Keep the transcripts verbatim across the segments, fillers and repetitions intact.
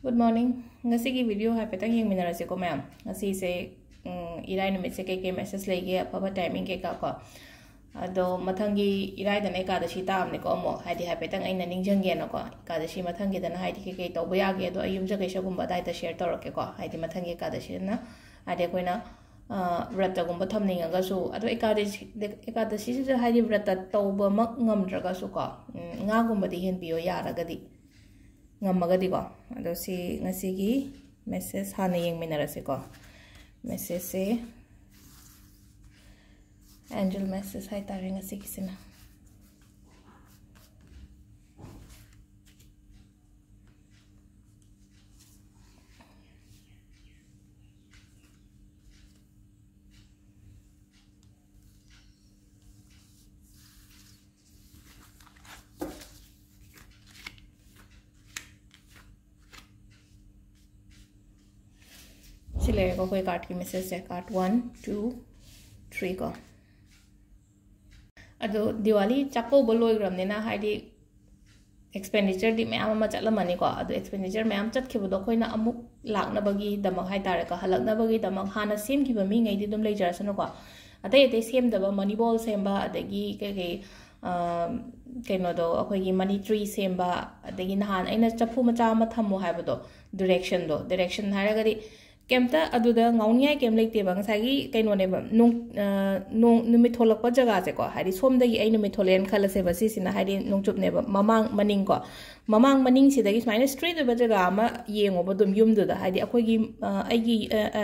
Good morning. ꯉꯁꯤꯒꯤ video ꯍꯥꯏꯐꯦꯠꯇꯪ ꯌꯦꯡꯃꯤꯟꯅꯔꯁꯤꯀꯣ ꯃꯌꯥꯝ꯫ ꯉꯁꯤꯁꯦ, ꯎꯝ, ꯏꯔꯥꯏ ꯅꯨꯃꯤꯠꯁꯦ ꯀꯩꯀꯩ message ꯂꯩꯒꯦ, ꯑꯐꯕ timing ꯀꯩꯀꯥ ꯀꯣ꯫ ꯑꯗꯣ ꯃꯊꯪꯒꯤ ꯏꯔꯥꯏꯗꯅ ꯑꯦꯀꯥꯗꯁꯤ ꯇꯥꯕꯅꯤꯀꯣ ꯑꯃꯨꯛ꯫ ꯍꯥꯏꯗꯤ ꯍꯥꯏꯐꯦꯠꯇꯪ ꯑꯩꯅ ꯅꯤꯡꯁꯤꯡꯒꯦꯅꯀꯣ꯫ ꯑꯦꯀꯥꯗꯁꯤ ꯃꯊꯪꯒꯤꯗꯅ ꯍꯥꯏꯗꯤ ꯀꯩꯀꯩ ꯇꯧꯕ ꯌꯥꯒꯦ ꯑꯗꯣ ꯑꯩ ꯌꯨꯝꯁꯀꯩꯁꯒꯨꯝꯕ ꯑꯗꯥꯏꯗ share ꯇꯧꯔꯛꯀꯦꯀꯣ꯫ ꯍꯥꯏꯗꯤ ꯃꯊꯪꯒꯤ ꯑꯦꯀꯥꯗꯁꯤꯗꯅ ꯍꯥꯏꯗꯤ ꯑꯩꯈꯣꯏꯅ, ꯑ, ꯕ꯭ꯔꯇꯒꯨꯝꯕ ꯊꯝꯅꯤꯡꯉꯒꯁꯨ, ꯑꯗꯣ ꯑꯦꯀꯥꯗꯁꯤ-, ꯑꯦꯀꯥꯗꯁꯤꯁꯤꯗ ꯍꯥꯏꯗꯤ ꯕ꯭ꯔꯇ ꯇꯧꯕꯃꯛ ꯉꯝꯗ꯭ꯔꯒꯁꯨꯀꯣ, ꯎꯝ, ꯉꯥꯒꯨꯝꯕꯗꯤ ꯍꯦꯟꯕꯤꯌꯣ ꯌꯥꯔꯒꯗꯤ꯫ ꯉꯝꯃꯒꯗꯤꯀꯣ꯫ ꯑꯗꯣ ꯁꯤ ꯉꯁꯤꯒꯤ message ꯍꯥꯟꯅ ꯌꯦꯡꯃꯤꯟꯅꯔꯁꯤꯀꯣ꯫ Messageꯁꯦ angel message ꯍꯥꯏꯇꯥꯔꯦ ꯉꯁꯤꯒꯤꯁꯤꯅ꯫ ꯁꯤ ꯂꯩꯔꯦꯀꯣ ꯑꯩꯈꯣꯏ cardꯀꯤ messageꯁꯦ, card one, two, three ꯀꯣ꯫ ꯑꯗꯣ ꯗꯤꯋꯥꯂꯤ ꯆꯥꯛꯀꯧꯕ ꯂꯣꯏꯈ꯭ꯔꯕꯅꯤꯅ ꯍꯥꯏꯗꯤ expenditureꯗꯤ ꯃꯌꯥꯝ ꯑꯃ ꯆꯠꯂꯝꯃꯅꯤꯀꯣ꯫ ꯑꯗꯣ expenditure ꯃꯌꯥꯝ ꯆꯠꯈꯤꯕꯗꯣ ꯑꯩꯈꯣꯏꯅ ꯑꯃꯨꯛ ꯂꯥꯛꯅꯕꯒꯤꯗꯃꯛ ꯍꯥꯏꯇꯥꯔꯦꯀꯣ, ꯍꯜꯂꯛꯅꯕꯒꯤꯗꯃꯛ ꯍꯥꯟꯅ ꯁꯦꯝꯈꯤꯕ ꯃꯤꯉꯩꯗꯤ ꯑꯗꯨꯝ ꯂꯩꯖꯔꯁꯅꯨꯀꯣ꯫ ꯑꯇꯩ ꯑꯇꯩ ꯁꯦꯝꯗꯕ money ball ꯁꯦꯝꯕ, ꯑꯗꯒꯤ ꯀꯩ ꯀꯩ, ꯑ, ꯀꯩꯅꯣꯗꯣ, ꯑꯩꯈꯣꯏꯒꯤ money tree ꯁꯦꯝꯕ, ꯑꯗꯒꯤ ꯅꯍꯥꯟ ꯑꯩꯅ ꯆꯐꯨ ꯃꯆꯥ ꯑꯃ ꯊꯝꯃꯣ ꯍꯥꯏꯕꯗꯣ, directionꯗꯣ, direction ꯍꯥꯏꯔꯒꯗꯤ ꯀꯩꯝꯇ ꯑꯗꯨꯗ ꯉꯥꯎꯅꯤꯡꯉꯥꯏ ꯀꯩꯝ ꯂꯩꯇꯦꯕ꯫ ꯉꯁꯥꯏꯒꯤ ꯀꯩꯅꯣꯅꯦꯕ, ꯅꯣꯡ-, ꯑ, ꯅꯣꯡ-, ꯅꯨꯃꯤꯠ ꯊꯣꯛꯂꯛꯄ ꯖꯒꯥꯁꯦꯀꯣ, ꯍꯥꯏꯗꯤ ꯁꯣꯝꯗꯒꯤ ꯑꯩ ꯅꯨꯃꯤꯠ ꯊꯣꯛꯂꯛꯑꯦꯅ ꯈꯜꯂꯁꯦꯕ, ꯁꯤꯁꯤꯅ ꯍꯥꯏꯗꯤ ꯅꯣꯡꯆꯨꯞꯅꯦꯕ, ꯃꯃꯥꯡ ꯃꯅꯤꯡꯀꯣ, ꯃꯃꯥꯡ ꯃꯅꯤꯡꯁꯤꯗꯒꯤ ꯁꯨꯃꯥꯏꯅ straight ꯑꯣꯏꯕ ꯖꯒꯥ ꯑꯃ ꯌꯦꯡꯉꯣꯕ ꯑꯗꯨꯝ ꯌꯨꯝꯗꯨꯗ, ꯍꯥꯏꯗꯤ ꯑꯩꯈꯣꯏꯒꯤ, ꯑ, ꯑꯩꯒꯤ, ꯑ, ꯑ,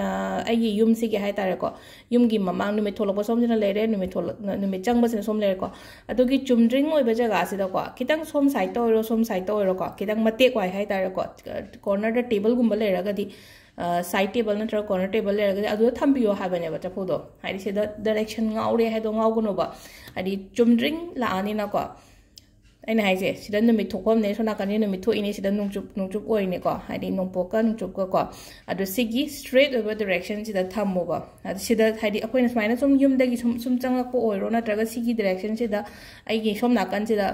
ꯑꯩꯒꯤ ꯌꯨꯝꯁꯤꯒꯤ ꯍꯥꯏꯇꯥꯔꯦꯀꯣ, ꯌꯨꯝꯒꯤ ꯃꯃꯥꯡ ꯅꯨꯃꯤꯠ ꯊꯣꯛꯂꯛꯄ ꯁꯣꯝꯁꯤꯅ ꯂꯩꯔꯦ, ꯅꯨꯃꯤꯠ ꯊꯣꯛꯂꯛ-, ꯅꯨꯃꯤꯠ ꯆꯪꯕꯁꯤꯅ ꯁꯣꯝ ꯂꯩꯔꯦꯀꯣ꯫ ꯑꯗꯨꯒꯤ ꯆꯨꯝꯗ꯭ꯔꯤꯡ ꯑꯣꯏꯕ ꯖꯒꯥꯁꯤꯗꯀꯣ, ꯈꯤꯇꯪ ꯁꯣꯝ sideꯇ ꯑꯣꯏꯔꯣ, ꯁꯣꯝ sideꯇ ꯑꯣꯏꯔꯣꯀꯣ, ꯈꯤꯇꯪ ꯃꯇꯦꯛ ꯋꯥꯏ ꯍꯥꯏꯇꯥꯔꯦꯀꯣ, cornerꯗ tableꯒꯨꯝꯕ ꯂꯩꯔꯒꯗꯤ, ꯑ, side table ꯅꯠꯇ꯭ꯔꯒ corner table ꯂꯩꯔꯒꯗꯤ ꯑꯗꯨꯗ ꯊꯝꯕꯤꯌꯣ ꯍꯥꯏꯕꯅꯦꯕ ꯆꯐꯨꯗꯣ꯫ ꯍꯥꯏꯗꯤ ꯁꯤꯗ direction ꯉꯥꯎꯔꯦ ꯍꯥꯏꯗꯣ ꯉꯥꯎꯒꯅꯣꯕ꯫ ꯍꯥꯏꯗꯤ ꯆꯨꯝꯗ꯭ꯔꯤꯡ ꯂꯥꯛꯑꯅꯤꯅꯀꯣ꯫ ꯑꯩꯅ ꯍꯥꯏꯁꯦ, ꯁꯤꯗ ꯅꯨꯃꯤꯠ ꯊꯣꯛꯐꯝꯅꯦ, ꯁꯣꯝ ꯅꯥꯀꯟꯗꯤ ꯅꯨꯃꯤꯠ ꯊꯣꯛꯏꯅꯦ, ꯁꯤꯗ ꯅꯣꯡꯆꯨꯞ, ꯅꯣꯡꯆꯨꯞ ꯑꯣꯏꯅꯦꯀꯣ, ꯍꯥꯏꯗꯤ ꯅꯣꯡꯄꯣꯛꯀ ꯅꯣꯡꯆꯨꯞꯀꯀꯣ꯫ ꯑꯗꯣ ꯁꯤꯒꯤ straight ꯑꯣꯏꯕ directionꯁꯤꯗ ꯊꯝꯃꯣꯕ꯫ ꯑꯗꯣ ꯁꯤꯗ ꯍꯥꯏꯗꯤ ꯑꯩꯈꯣꯏꯅ ꯁꯨꯃꯥꯏꯅ ꯁꯨꯝ ꯌꯨꯝꯗꯒꯤ ꯁꯨꯝ, ꯁꯨꯝ ꯆꯪꯉꯛꯄ ꯑꯣꯏꯔꯣ, ꯅꯠꯇ꯭ꯔꯒ ꯁꯤꯒꯤ directionꯁꯤꯗ ꯑꯩꯒꯤ ꯁꯣꯝ ꯅꯥꯀꯟꯁꯤꯗ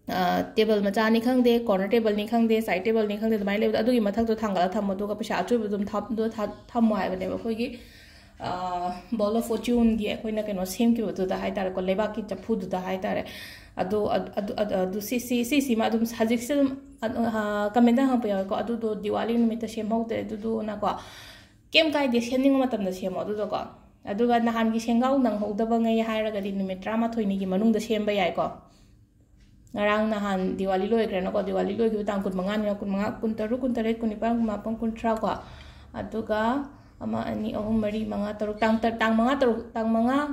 ꯇꯦꯕꯜ ꯃꯆꯥꯅꯤ ꯈꯪꯗꯦ, ꯀꯣꯔꯅꯔ ꯇꯦꯕꯜꯅꯤ ꯈꯪꯗꯦ, ꯁꯥꯏꯠ ꯇꯦꯕꯜꯅꯤ ꯈꯪꯗꯦ, ꯑꯗꯨꯃꯥꯏꯅ ꯂꯩꯕꯗꯣ ꯑꯗꯨꯒꯤ ꯃꯊꯛꯇ ꯊꯥꯡꯒꯠꯂꯒ ꯊꯝꯃꯣ꯫ ꯑꯗꯨꯒ ꯄꯩꯁꯥ ꯑꯆꯣꯏꯕ ꯑꯗꯨꯝ ꯊꯝ-, ꯑꯗꯨ ꯊ-, ꯊꯝꯃꯣ ꯍꯥꯏꯕꯅꯦꯕ꯫ ꯑꯩꯈꯣꯏꯒꯤ ꯕꯣꯜ ꯑꯣꯐ ꯐꯣꯔꯆ꯭ꯌꯨꯟꯒꯤ ꯑꯩꯈꯣꯏꯅ ꯀꯩꯅꯣ ꯁꯦꯝꯈꯤꯕꯗꯨꯗ ꯍꯥꯏꯇꯥꯔꯦꯀꯣ, ꯂꯩꯕꯥꯛꯀꯤ ꯆꯐꯨꯗꯨꯗ ꯍꯥꯏꯇꯥꯔꯦ꯫ ꯑꯗꯨ ꯑꯗꯨ ꯑꯗꯨ ꯑꯗꯨ ꯁꯤ ꯁꯤ ꯁꯤꯁꯤꯃ ꯑꯗꯨꯝ ꯍꯧꯖꯤꯛꯁꯦ ꯑꯗꯨꯝ ꯀꯃꯦꯟꯗ ꯍꯪꯉꯛꯄ ꯌꯥꯎꯋꯦꯀꯣ꯫ ꯑꯗꯨꯗꯣ ꯗꯤꯋꯥꯂꯤ ꯅꯨꯃꯤꯠꯇ ꯁꯦꯝꯍꯧꯗ꯭ꯔꯦ ꯑꯗꯨꯗꯨꯅꯀꯣ, ꯀꯩꯝ ꯀꯥꯏꯗꯦ, ꯁꯦꯝꯅꯤꯡꯕ ꯃꯇꯝꯗ ꯁꯦꯝꯃꯣ꯫ ꯑꯗꯨꯗꯣꯀꯣ, ꯑꯗꯨꯒ ꯅꯍꯥꯟꯒꯤ ꯁꯦꯝꯒꯥꯎ ꯅꯪꯍꯧꯗꯕꯉꯩ ꯍꯥꯏꯔꯒꯗꯤ ꯅꯨꯃꯤꯠ ꯇꯔꯥꯃꯥꯊꯣꯏꯅꯤꯒꯤ ꯃꯅꯨꯡꯗ ꯁꯦꯝꯕ ꯌꯥꯏꯀꯣ꯫ ꯉꯔꯥꯡ ꯅꯍꯥꯟ ꯗꯤꯋꯥꯂꯤ ꯂꯣꯏꯈ꯭ꯔꯦꯅꯀꯣ, ꯗꯤꯋꯥꯂꯤ ꯂꯣꯏꯈꯤꯕ ꯇꯥꯡ ꯀꯨꯟꯃꯉꯥꯅꯤꯅ, ꯀꯨꯟꯃꯉꯥ, ꯀꯨꯟꯇꯔꯨꯛ, ꯀꯨꯟꯇꯔꯦꯠ, ꯀꯨꯟꯅꯤꯄꯥꯟ, ꯀꯨꯟꯃꯥꯄꯟ, ꯀꯨꯟꯊ꯭ꯔꯥ ꯀꯣ, ꯑꯗꯨꯒ ꯑꯃ, ꯑꯅꯤ, ꯑꯍꯨꯝ, ꯃꯔꯤ, ꯃꯉꯥ, ꯇꯔꯨꯛ, ꯇꯥꯡ ꯇ-, ꯇꯥꯡ ꯃꯉꯥ, ꯇꯔꯨꯛ, ꯇꯥꯡ ꯃꯉꯥ,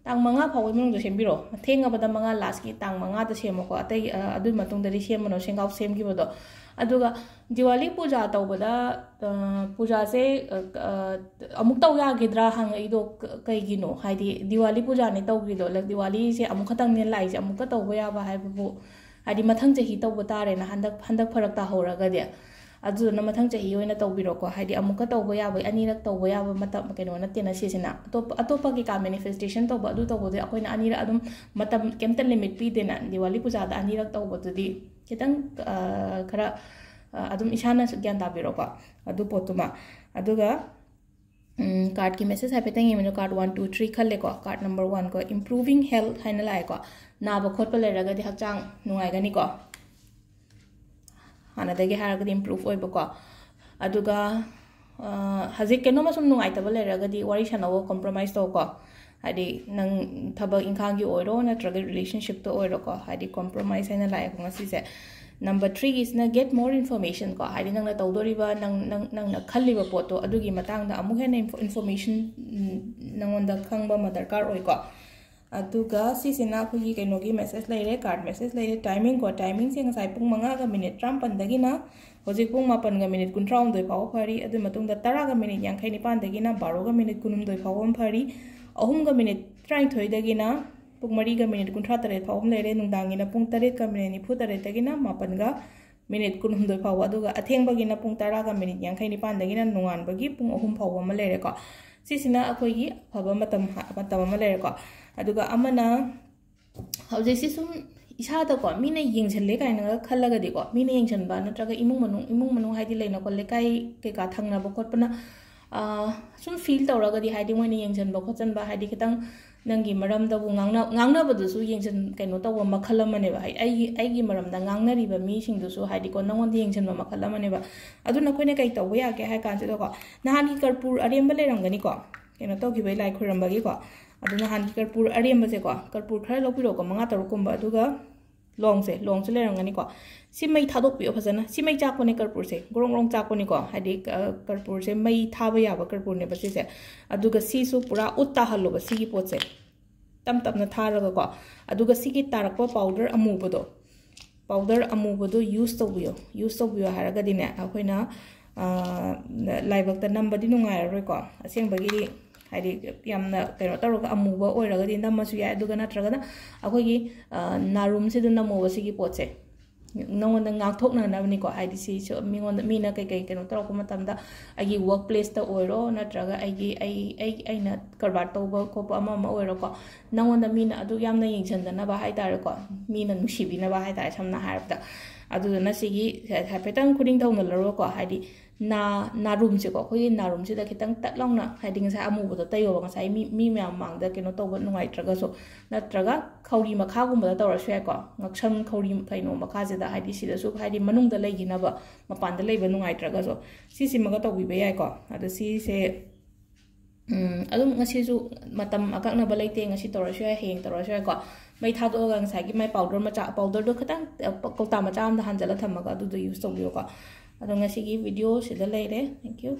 ꯇꯥꯡ ꯃꯉꯥ ꯐꯥꯎꯕꯒꯤ ꯃꯅꯨꯡꯗ ꯁꯦꯝꯕꯤꯔꯣ꯫ ꯊꯦꯡꯉꯕꯗ ꯃꯉꯥ, ꯂꯥꯁꯀꯤ ꯇꯥꯡ ꯃꯉꯥꯗ ꯁꯦꯝꯃꯣꯀꯣ꯫ ꯑꯇꯩ, ꯑ, ꯑꯗꯨꯒꯤ ꯃꯇꯨꯡꯗꯗꯤ ꯁꯦꯝꯃꯅꯣ, ꯁꯦꯝꯒꯥꯎ ꯁꯦꯝꯈꯤꯕꯗꯣ꯫ ꯑꯗꯨꯒ ꯗꯤꯋꯥꯂꯤ ꯄꯨꯖꯥ ꯇꯧꯕꯗ, ꯑ, ꯄꯨꯖꯥꯁꯦ, ꯑ, ꯑ, ꯑꯃꯨꯛ ꯇꯧ ꯌꯥꯈꯤꯗ꯭ꯔꯥ ꯍꯪꯉꯛꯏꯗꯣ ꯀ-, ꯀꯩꯒꯤꯅꯣ? ꯍꯥꯏꯗꯤ ꯗꯤꯋꯥꯂꯤ ꯄꯨꯖꯥꯅꯦ ꯇꯧꯈ꯭ꯔꯤꯗꯣ, ꯂ-, ꯗꯤꯋꯥꯂꯤꯁꯦ ꯑꯃꯨꯛ ꯈꯛꯇꯪꯅꯦ ꯂꯥꯛꯏꯁꯦ, ꯑꯃꯨꯛꯀ ꯇꯧꯕ ꯌꯥꯕ ꯍꯥꯏꯕꯕꯨ, ꯍꯥꯏꯗꯤ ꯃꯊꯪ ꯆꯍꯤ ꯇꯧꯕ ꯇꯥꯔꯦꯅ, ꯍꯟꯗꯛ, ꯍꯟꯗꯛ ꯐꯔꯛ ꯇꯥꯍꯧꯔꯒꯗꯤ꯫ ꯑꯗꯨꯗꯨꯅ ꯃꯊꯪ ꯆꯍꯤ ꯑꯣꯏꯅ ꯇꯧꯕꯤꯔꯣꯀꯣ꯫ ꯍꯥꯏꯗꯤ ꯑꯃꯨꯛꯀ ꯇꯧꯕ ꯌꯥꯕ, ꯑꯅꯤꯔꯛ ꯇꯧꯕ ꯌꯥꯕ ꯃꯇꯝ ꯀꯩꯅꯣ ꯅꯠꯇꯦꯅ ꯁꯤꯁꯤꯅ꯫ ꯑꯇꯣꯞꯄ, ꯑꯇꯣꯞꯄ ꯀꯩꯀꯥ ꯃꯦꯅꯤꯐꯦꯁꯇꯦꯁꯟ ꯇꯧꯕ, ꯑꯗꯨ ꯇꯧꯕꯗꯨꯗꯤ ꯑꯩꯈꯣꯏꯅ ꯑꯅꯤꯔꯛ ꯑꯗꯨꯝ, ꯃꯇꯝ ꯀꯩꯝꯇ ꯂꯤꯃꯤꯠ ꯄꯤꯗꯦꯅ꯫ ꯗꯤꯋꯥꯂꯤ ꯄꯨꯖꯥꯗ ꯑꯅꯤꯔꯛ ꯇꯧꯕꯗꯨꯗꯤ ꯈꯤꯇꯪ, ꯑ, ꯈꯔ, ꯑ, ꯑꯗꯨꯝ ꯏꯁꯥꯅꯁꯨ ꯒ꯭ꯌꯥꯟ ꯇꯥꯕꯤꯔꯣꯀꯣ꯫ ꯑꯗꯨ ꯄꯣꯠꯇꯨꯃ꯫ ꯑꯗꯨꯒ ꯎꯝ, ꯀꯥꯔꯠꯀꯤ ꯃꯦꯁꯦꯖ ꯍꯥꯏꯐꯦꯠꯇꯪ ꯌꯦꯡꯕꯤꯔꯣ꯫ ꯀꯥꯔꯠ ꯋꯥꯟ, ꯇꯨ, ꯊ꯭ꯔꯤ ꯈꯜꯂꯦꯀꯣ꯫ ꯀꯥꯔꯠ ꯅꯝꯕꯔ ꯋꯥꯟ ꯀꯣ, improving health ꯍꯥꯏꯅ ꯂꯥꯛꯑꯦꯀꯣ꯫ ꯅꯥꯕ ꯈꯣꯠꯄ ꯂꯩꯔꯒꯗꯤ ꯍꯛꯆꯥꯡ ꯅꯨꯡꯉꯥꯏꯒꯅꯤꯀꯣ꯫ ꯍꯥꯟꯅꯗꯒꯤ ꯍꯥꯏꯔꯒꯗꯤ ꯏꯝꯄ꯭ꯔꯨꯞ ꯑꯣꯏꯕꯀꯣ꯫ ꯑꯗꯨꯒ, ꯑ, ꯍꯧꯖꯤꯛ ꯀꯩꯅꯣꯝꯃ ꯁꯨꯝ ꯅꯨꯡꯉꯥꯏꯇꯕ ꯂꯩꯔꯒꯗꯤ ꯋꯥꯔꯤ ꯁꯥꯟꯅꯧꯋꯣ, ꯀꯣꯝꯄ꯭ꯔꯣꯃꯥꯏꯁ ꯇꯧꯀꯣ꯫ ꯍꯥꯏꯗꯤ ꯅꯪ ꯊꯕꯛ ꯏꯪꯈꯥꯡꯒꯤ ꯑꯣꯏꯔꯣ ꯅꯠꯇ꯭ꯔꯒ ꯔꯤꯂꯦꯁꯟꯁꯤꯞꯇ ꯑꯣꯏꯔꯣꯀꯣ, ꯍꯥꯏꯗꯤ ꯀꯣꯝꯄ꯭ꯔꯣꯃꯥꯏꯁ ꯍꯥꯏꯅ ꯂꯥꯛꯑꯦꯀꯣ ꯉꯁꯤꯁꯦ꯫ ꯅꯝꯕꯔ ꯊ꯭ꯔꯤꯒꯤꯁꯤꯅ get more information ꯀꯣ, ꯍꯥꯏꯗꯤ ꯅꯪꯅ ꯇꯧꯗꯣꯔꯤꯕ, ꯅꯪ, ꯅꯪ, ꯅꯪꯅ ꯈꯜꯂꯤꯕ ꯄꯣꯠꯇꯣ ꯑꯗꯨꯒꯤ ꯃꯇꯥꯡꯗ ꯑꯃꯨꯛ ꯍꯦꯟꯅ ꯏꯟꯐꯣ-, ꯏꯟꯐꯣꯔꯃꯦꯁꯟ, ꯎꯝ, ꯅꯪꯉꯣꯟꯗ ꯈꯪꯕ ꯑꯃ ꯗꯔꯀꯥꯔ ꯑꯣꯏꯀꯣ꯫ ꯑꯗꯨꯒ ꯁꯤꯁꯤꯅ ꯑꯩꯈꯣꯏꯒꯤ ꯀꯩꯅꯣꯒꯤ ꯃꯦꯁꯦꯖ ꯂꯩꯔꯦ, ꯀꯥꯔꯠ ꯃꯦꯁꯦꯖ ꯂꯩꯔꯦ꯫ ꯇꯥꯏꯃꯤꯡ ꯀꯣ, ꯇꯥꯏꯃꯤꯡꯁꯦ ꯉꯁꯥꯏ ꯄꯨꯡ ꯃꯉꯥꯒ ꯃꯤꯅꯤꯠ ꯇꯔꯥꯃꯥꯄꯟꯗꯒꯤꯅ ꯍꯧꯖꯤꯛ ꯄꯨꯡ ꯃꯥꯄꯟꯒ ꯃꯤꯅꯤꯠ ꯀꯨꯟꯊ꯭ꯔꯥꯍꯨꯝꯗꯣꯏ ꯐꯥꯎꯕ ꯐꯔꯤ꯫ ꯑꯗꯨ ꯃꯇꯨꯡꯗ ꯇꯔꯥꯒ ꯃꯤꯅꯤꯠ ꯌꯥꯡꯈꯩ ꯅꯤꯄꯥꯟꯗꯒꯤꯅ ꯕꯥꯔꯣꯒ ꯃꯤꯅꯤꯠ ꯀꯨꯟꯍꯨꯝꯗꯣꯏ ꯐꯥꯎꯕ ꯑꯃ ꯐꯔꯤ꯫ ꯑꯍꯨꯝꯒ ꯃꯤꯅꯤꯠ ꯇꯔꯥꯅꯤꯊꯣꯏꯗꯒꯤꯅ ꯄꯨꯡ ꯃꯔꯤꯒ ꯃꯤꯅꯤꯠ ꯀꯨꯟꯊ꯭ꯔꯥ ꯇꯔꯦꯠ ꯐꯥꯎꯕ ꯑꯃ ꯂꯩꯔꯦ꯫ ꯅꯨꯡꯗꯥꯡꯒꯤꯅ ꯄꯨꯡ ꯇꯔꯦꯠꯀ ꯃꯤꯅꯤꯠ ꯅꯤꯐꯨ ꯇꯔꯦꯠꯇꯒꯤꯅ ꯃꯥꯄꯟꯒ ꯃꯤꯅꯤꯠ ꯀꯨꯟꯍꯨꯝꯗꯣꯏ ꯐꯥꯎꯕ, ꯑꯗꯨꯒ ꯑꯊꯦꯡꯕꯒꯤꯅ ꯄꯨꯡ ꯇꯔꯥꯒ ꯃꯤꯅꯤꯠ ꯌꯥꯡꯈꯩ ꯅꯤꯄꯥꯟꯗꯒꯤꯅ ꯅꯣꯡꯉꯥꯟꯕꯒꯤ ꯄꯨꯡ ꯑꯍꯨꯝ ꯐꯥꯎꯕ ꯑꯃ ꯂꯩꯔꯦꯀꯣ꯫ ꯁꯤꯁꯤꯅ ꯑꯩꯈꯣꯏꯒꯤ ꯑꯐꯕ ꯃꯇꯝ ꯍꯥ-, ꯃꯇꯝ ꯑꯃ ꯂꯩꯔꯦꯀꯣ꯫ ꯑꯗꯨꯒ ꯑꯃꯅ ꯍꯧꯖꯤꯛꯁꯤ ꯁꯨꯝ ꯏꯁꯥꯗꯀꯣ ꯃꯤꯅ ꯌꯦꯡꯁꯤꯜꯂꯦ ꯀꯥꯏꯅꯒ ꯈꯜꯂꯒꯗꯤꯀꯣ, ꯃꯤꯅ ꯌꯦꯡꯁꯤꯟꯕ ꯅꯠꯇ꯭ꯔꯒ ꯏꯃꯨꯡ ꯃꯅꯨꯡ, ꯏꯃꯨꯡ ꯃꯅꯨꯡ ꯍꯥꯏꯗꯤ ꯂꯩꯅꯀꯣ, ꯂꯩꯀꯥꯏ ꯀꯩꯀꯥ ꯊꯪꯅꯕ ꯈꯣꯠꯄꯅ, ꯑꯥ, ꯁꯨꯝ ꯐꯤꯜ ꯇꯧꯔꯒꯗꯤ, ꯍꯥꯏꯗꯤ ꯃꯣꯏꯅ ꯌꯦꯡꯁꯤꯟꯕ ꯈꯣꯠꯆꯟꯕ, ꯍꯥꯏꯗꯤ ꯈꯤꯇꯪ ꯅꯪꯒꯤ ꯃꯔꯝꯗꯕꯨ ꯉꯥꯡꯅ-, ꯉꯥꯡꯅꯕꯗꯨꯁꯨ ꯌꯦꯡꯁꯤꯟ-, ꯀꯩꯅꯣ ꯇꯧꯕ ꯃꯈꯜ ꯑꯃꯅꯦꯕ꯫ ꯍꯥꯏꯗꯤ ꯑꯩꯒꯤ, ꯑꯩꯒꯤ ꯃꯔꯝꯗ ꯉꯥꯡꯅꯔꯤꯕ ꯃꯤꯁꯤꯡꯗꯨꯁꯨ, ꯍꯥꯏꯗꯤꯀꯣ, ꯅꯪꯉꯣꯟꯗ ꯌꯦꯡꯁꯤꯟꯕ ꯃꯈꯜ ꯑꯃꯅꯦꯕ꯫ ꯑꯗꯨꯅ ꯑꯩꯈꯣꯏꯅ ꯀꯩ ꯇꯧꯕ ꯌꯥꯒꯦ ꯍꯥꯏ ꯀꯥꯟꯁꯤꯗꯀꯣ, ꯅꯍꯥꯟꯒꯤ ꯀꯔꯄꯨꯔ ꯑꯔꯦꯝꯕ ꯂꯩꯔꯝꯒꯅꯤꯀꯣ, ꯀꯩꯅꯣ ꯇꯧꯈꯤꯕꯩ, ꯂꯥꯏ ꯈꯣꯏꯔꯝꯕꯒꯤꯀꯣ꯫ ꯑꯗꯨ ꯅꯍꯥꯟꯒꯤ ꯀꯔꯄꯨꯔ ꯑꯔꯦꯝꯕꯁꯦꯀꯣ, ꯀꯔꯄꯨꯔ ꯈꯔ ꯂꯧꯕꯤꯔꯣꯀꯣ, ꯃꯉꯥ ꯇꯔꯨꯛꯀꯨꯝꯕ, ꯑꯗꯨꯒ ꯂꯣꯡꯁꯦ, ꯂꯣꯡꯁꯦ ꯂꯩꯔꯝꯒꯅꯤꯀꯣ꯫ ꯁꯤ ꯃꯩ ꯊꯥꯗꯣꯛꯄꯤꯌꯣ ꯐꯖꯅ꯫ ꯁꯤ ꯃꯩ ꯆꯥꯛꯄꯅꯦ ꯀꯔꯄꯨꯔꯁꯦ, ꯒ꯭ꯔꯣꯡ ꯒ꯭ꯔꯣꯡ ꯆꯥꯛꯄꯅꯤꯀꯣ, ꯍꯥꯏꯗꯤ, ꯑ, ꯀꯔꯄꯨꯔꯁꯦ ꯃꯩ ꯊꯥꯕ ꯌꯥꯕ ꯀꯔꯄꯨꯔꯅꯦꯕ ꯁꯤꯁꯦ꯫ ꯑꯗꯨꯒ ꯁꯤꯁꯨ ꯄꯨꯔꯥ ꯎꯠ ꯇꯥꯍꯜꯂꯣꯕ ꯁꯤꯒꯤ ꯄꯣꯠꯁꯦ, ꯇꯞ ꯇꯞꯅ ꯊꯥꯔꯒꯀꯣ꯫ ꯑꯗꯨꯒ ꯁꯤꯒꯤ ꯇꯥꯔꯛꯄ ꯄꯥꯎꯗꯔ ꯑꯃꯨꯕꯗꯣ, ꯄꯥꯎꯗꯔ ꯑꯃꯨꯕꯗꯣ ꯌꯨꯁ ꯇꯧꯕꯤꯌꯣ꯫ ꯌꯨꯁ ꯇꯧꯕꯤꯌꯣ ꯍꯥꯏꯔꯒꯗꯤꯅꯦ, ꯑꯩꯈꯣꯏꯅ, ꯑ, ꯂꯥꯏꯕꯛꯇ ꯅꯝꯕꯗꯤ ꯅꯨꯡꯉꯥꯏꯔꯔꯣꯏꯀꯣ꯫ ꯑꯁꯦꯡꯕꯒꯤꯗꯤ ꯍꯥꯏꯗꯤ ꯌꯥꯝꯅ ꯀꯩꯅꯣ ꯇꯧꯔꯒ ꯑꯃꯨꯕ ꯑꯣꯏꯔꯒꯗꯤ ꯅꯝꯃꯁꯨ ꯌꯥꯏ, ꯑꯗꯨꯒ ꯅꯠꯇ꯭ꯔꯒꯅ ꯑꯩꯈꯣꯏꯒꯤ, ꯑ, ꯅꯥꯔꯨꯝꯁꯤꯗ ꯅꯝꯃꯣꯕ ꯁꯤꯒꯤ ꯄꯣꯠꯁꯦ꯫ ꯅꯉꯣꯟꯗ ꯉꯥꯛꯊꯣꯛꯅꯅꯕꯅꯤꯀꯣ, ꯍꯥꯏꯗꯤ ꯁꯤꯁꯨ ꯃꯤꯉꯣꯟꯗ, ꯃꯤꯅ ꯀꯩꯀꯩ ꯀꯩꯅꯣ ꯇꯧꯔꯛꯄ ꯃꯇꯝꯗ, ꯑꯩꯒꯤ ꯋꯥꯔꯛ ꯄ꯭ꯂꯦꯁꯇ ꯑꯣꯏꯔꯣ, ꯅꯠꯇ꯭ꯔꯒ ꯑꯩꯒꯤ, ꯑꯩ, ꯑꯩ, ꯑꯩꯅ ꯀꯔꯕꯥꯔ ꯇꯧꯕ ꯈꯣꯠꯄ ꯑꯃ ꯑꯃ ꯑꯣꯏꯔꯣꯀꯣ, ꯅꯉꯣꯟꯗ ꯃꯤꯅ ꯑꯗꯨ ꯌꯥꯝꯅ ꯌꯦꯡꯁꯤꯟꯗꯅꯕ ꯍꯥꯏꯇꯥꯔꯦꯀꯣ, ꯃꯤꯅ ꯅꯨꯡꯁꯤꯕꯤꯅꯕ ꯍꯥꯏꯇꯥꯔꯦ, ꯁꯝꯅ ꯍꯥꯏꯔꯕꯗ꯫ ꯑꯗꯨꯗꯨꯅ ꯁꯤꯒꯤ ꯍꯥꯏꯐꯦꯠꯇꯪ ꯈꯨꯅꯤꯡ ꯊꯧꯅꯂꯔꯣꯀꯣ, ꯍꯥꯏꯗꯤ ꯅꯥ-, ꯅꯥꯔꯨꯝꯁꯦꯀꯣ, ꯑꯩꯈꯣꯏꯒꯤ ꯅꯥꯔꯨꯝꯁꯤꯗ ꯈꯤꯇꯪ ꯇꯠ ꯂꯥꯎꯅ, ꯍꯥꯏꯗꯤ ꯉꯁꯥꯏ ꯑꯃꯨꯕꯗꯣ ꯇꯩꯌꯣꯕ, ꯉꯁꯥꯏ ꯃꯤ, ꯃꯤ ꯃꯌꯥꯝ ꯃꯃꯥꯡꯗ ꯀꯩꯅꯣ ꯇꯧꯕ ꯅꯨꯡꯉꯥꯏꯇ꯭ꯔꯒꯁꯨ, ꯅꯠꯇ꯭ꯔꯒ ꯈꯧꯔꯤ ꯃꯈꯥꯒꯨꯝꯕꯗ ꯇꯧꯔꯁꯨ ꯌꯥꯏꯀꯣ, ꯉꯛꯁꯝ ꯈꯧꯔꯤ ꯀꯩꯅꯣ ꯃꯈꯥꯁꯤꯗ, ꯍꯥꯏꯗꯤ ꯁꯤꯗꯁꯨ, ꯍꯥꯏꯗꯤ ꯃꯅꯨꯡꯗ ꯂꯩꯈꯤꯅꯕ, ꯃꯄꯥꯟꯗ ꯂꯩꯕ ꯅꯨꯡꯉꯥꯏꯇ꯭ꯔꯒꯁꯨ ꯁꯤꯁꯤꯃꯒ ꯇꯧꯕꯤꯕ ꯌꯥꯏꯀꯣ꯫ ꯑꯗꯣ ꯁꯤꯁꯦ, ꯎꯝ, ꯑꯗꯨꯝ ꯉꯁꯤꯁꯨ ꯃꯇꯝ ꯑꯀꯛꯅꯕ ꯂꯩꯇꯦ, ꯉꯁꯤ ꯇꯧꯔꯁꯨ ꯌꯥꯏ, ꯍꯌꯦꯡ ꯇꯧꯔꯁꯨ ꯌꯥꯏꯀꯣ꯫ ꯃꯩ ꯊꯥꯗꯣꯛꯑꯒ ꯉꯁꯥꯏꯒꯤ ꯃꯥꯏ ꯄꯥꯎꯗꯔ ꯃꯆꯥ, ꯄꯥꯎꯗꯔꯗꯣ ꯈꯤꯇꯪ, ꯑ, ꯀꯧꯇꯥ ꯃꯆꯥ ꯑꯃꯗ ꯍꯥꯟꯖꯜꯂ ꯊꯝꯃꯒ ꯑꯗꯨꯗꯣ ꯌꯨꯁ ꯇꯧꯕꯤꯌꯨꯀꯣ꯫ ꯑꯗꯣ ꯉꯁꯤꯒꯤ ꯚꯤꯗꯤꯑꯣ ꯁꯤꯗ ꯂꯩꯔꯦ꯫ Thank you꯫